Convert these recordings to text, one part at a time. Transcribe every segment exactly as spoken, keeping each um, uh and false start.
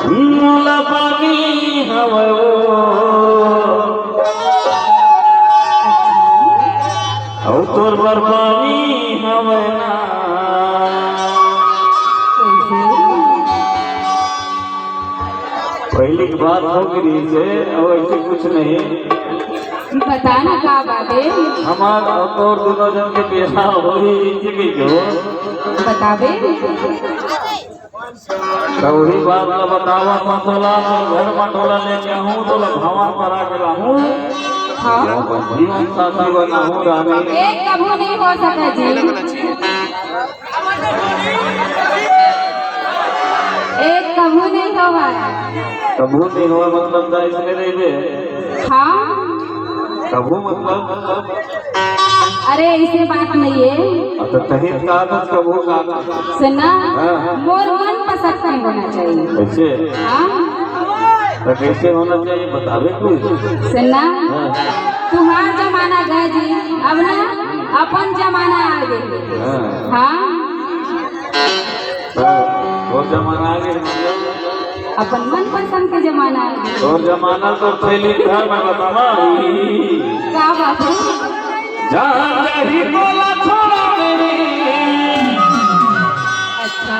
मोला पानी हवय ओ, अउ तोर बर पानी हवय ना। पहिली के बात हो गे रहिस हे, अउ ऐसे कुछ नहीं। बता ना का बात हे? हमार अउ तोर दोनों जन के बिहाव होही, इसी के जो। बताबे? त वही बात ला बतावा, मैं तोला घर म तोला लेके आहूँ, तोला भवन पर आके लाहूँ। हाँ। जीवन साथी बनाहूँ रानी। एक कभू नहीं हो सका जी। एक कभू नहीं होवय। कभू नहीं होवय मतलब का इसमें रहिबे? हाँ। कभू मतलब? अरे, ऐसे बात नहीं है। अब तो तही का तो कभू का। सुनना, हाँ। मोर मन पसंद के होना चाहिए। ऐसे? हाँ। तो कैसे होना चाहिए, बताबे कुछ? सुनना, हाँ। तुहार जमाना गए जी, अब ना अपन जमाना आ गए। हाँ। हाँ। तो वो जमाना आ गए, मतलब? अपन मनपसंद के जमाना आ गए। तोर जमाना तो थैली घर में बतावा। का बात है? जहाँ जाही तोला छोड़ा मेरी। अच्छा।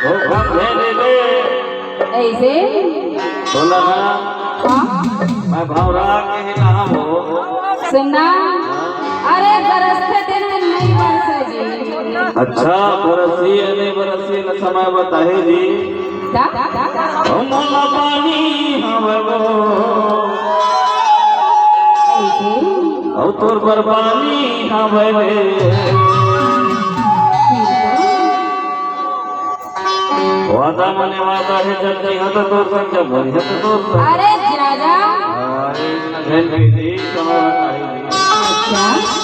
वो घर दे दे दे। ऐसे? बोला ना। हाँ? मैं भौरा के ही ना हो। सुनना। अरे, बरसते दिन में नहीं बरसे जी। अच्छा, बरसी या नहीं बरसी, न समय बताहे जी। का? मोला पानी हवय वो। ऐसे? अउ तोर बर पानी हवय रे। वादा मने वादा हे, जब जीहा त तोर संग, जब मरिहा त तोर संग। अरे जा जा। अरे, न झन पीती, समय बताही जी। अच्छा।